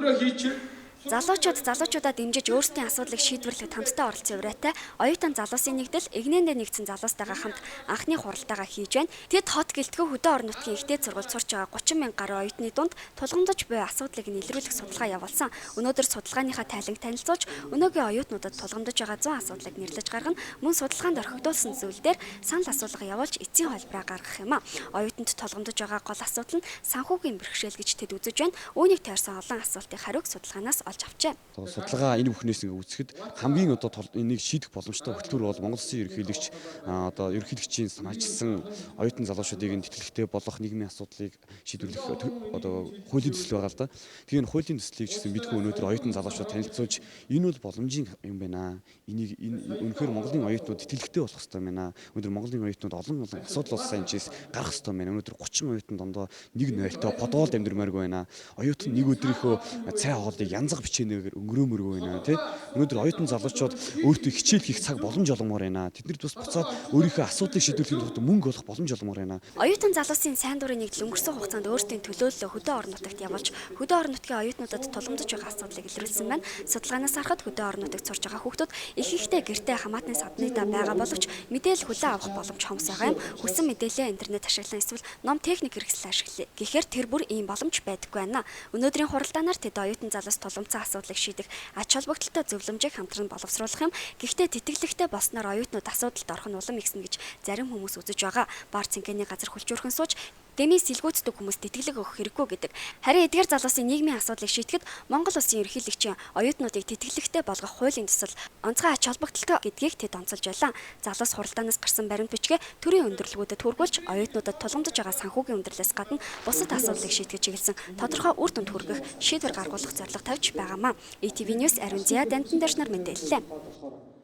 Төлбөрөө хийчихэл. Залуучууд залуучуудаа дэмжиж өөрсдийн асуудлыг шийдвэрлэхэд хамтдаа оролцсон урайтай оюутан залуусын нэгдэл эгнээндээ нэгдсэн залуустайгаа хамт анхны хуралдаагаа хийж байна. Тэд хот гэлтгүй хөдөө орон нутгийн ихтэй сургуульд сурч байгаа 30 мянга гаруй оюутны дунд тулгамдж буй асуудлыг нь илрүүлэх судалгаа явуулсан. Өнөөдөр судалгааныхаа тайланг танилцуулж өнөөгийн оюутнуудад тулгамдж байгаа 100 асуудлыг нэрлэж гаргана. Мөн судалгаанд орхигдуулсан зүйл дээр санал асуулга явуулж эцсийн холбороо гаргах юм а. Оюутанд тулгамдж байгаа гол асуудал нь санхүүгийн бэрхшээл гэж тэд үзэж байна. Үүнийг тойрсон олон асуултын хариуг судалгаанаас олж авчээ. Судалгаа энэ бүхнээс ингээ үзэхэд хамгийн одоо энийг шийдэх боломжтой хөтөлбөр бол Монгол Улсын ерөнхийлөгч одоо ерөнхийлөгчийн санаачилсан оюутан залуучуудыг нь тэтгэлэгтэй болгох нийгмийн асуудлыг шийдвэрлэх одоо хуулийн төсөл байгаа л да. Тэгээ энэ хуулийн төслийг ч гэсэн бидгүй өнөөдөр оюутан залуучууд танилцуулж энэ бол боломжийн юм байна. Энийг энэ үнэхээр Монголын оюутнууд тэтгэлэгтэй болох хэрэгтэй байна. Өнөөдөр Монголын оюутнууд олон олон асуудал болсон энэчээс гарах хэрэгтэй байна. Өнөөдөр 30 оюутан дондоо нэг нойлтой подволд амьдрмааргүй байна. Оюутан нэг өдрийнхөө цай хоолыг янзга бичээнэгээр өнгөрөөмөргүй байна тий. Өнөөдөр оюутан залуучууд өөртөө хичээл хийх цаг боломж олгомоор байна. Тэднэрт бас буцаад өөрийнхөө асуудлыг шийдвэрлэхийн тулд мөнгө олох боломж олгомоор байна. Оюутан залуусын сайн дурын нэгдэл өнгөрсөн хугацаанд өөрсдийн төлөөллөө хөдөө орон нутагт явуулж хөдөө орон нутгийн оюутнуудад тулгамдж байгаа асуудлыг илрүүлсэн байна. Судалгаанаас харахад хөдөө орон нутагт сурч байгаа хүүхдүүд ихэнхдээ гэртээ хамаатны садныдаа байгаа боловч мэдээлэл хүлээн авах боломж хомс байгаа юм. Хүссэн мэдээлэлээ интернет ашиглан эсвэл ном техник хэрэгсэл ашиглая. Гэхээр тэр бүр ийм боломж байдаггүй байна. Өнөөдрийн хуралдаанаар тэд оюутан залуус тулгамдсан асуудлыг шийдэх ач холбогдолтой зөвлөмжийг хамтран боловсруулах юм. Гэхдээ тэтгэлэгтэй болсноор оюутнууд асуудалд орох нь улам ихсэнэ гэж зарим хүмүүс үзэж байгаа. Бар цэнгэний газар хүлжүүрхэн сууж дэмий сэлгүүцдэг хүмүүс тэтгэлэг өгөх хэрэггүй гэдэг. Харин эдгээр залуусын нийгмийн асуудлыг шийдэхэд Монгол Улсын ерөнхийлөгчийн оюутнуудыг тэтгэлэгтэй болгох хуулийн төсөл онцгой ач холбогдолтой гэдгийг тэд онцолж байлаа. Залуус хуралдаанаас гарсан баримт бичгээ төрийн өндөрлөгүүдэд хүргүүлж оюутнуудад тулгамдж байгаа санхүүгийн өндөрлөөс гадна бусад асуудлыг шийтгэж чиглэсэн тодорхой үр дүнд хүргэх шийдвэр гаргуулах зорилго тавьж байгаамаа. ETV News Ариун Зя Дантан дэрснэр мэдээллээ.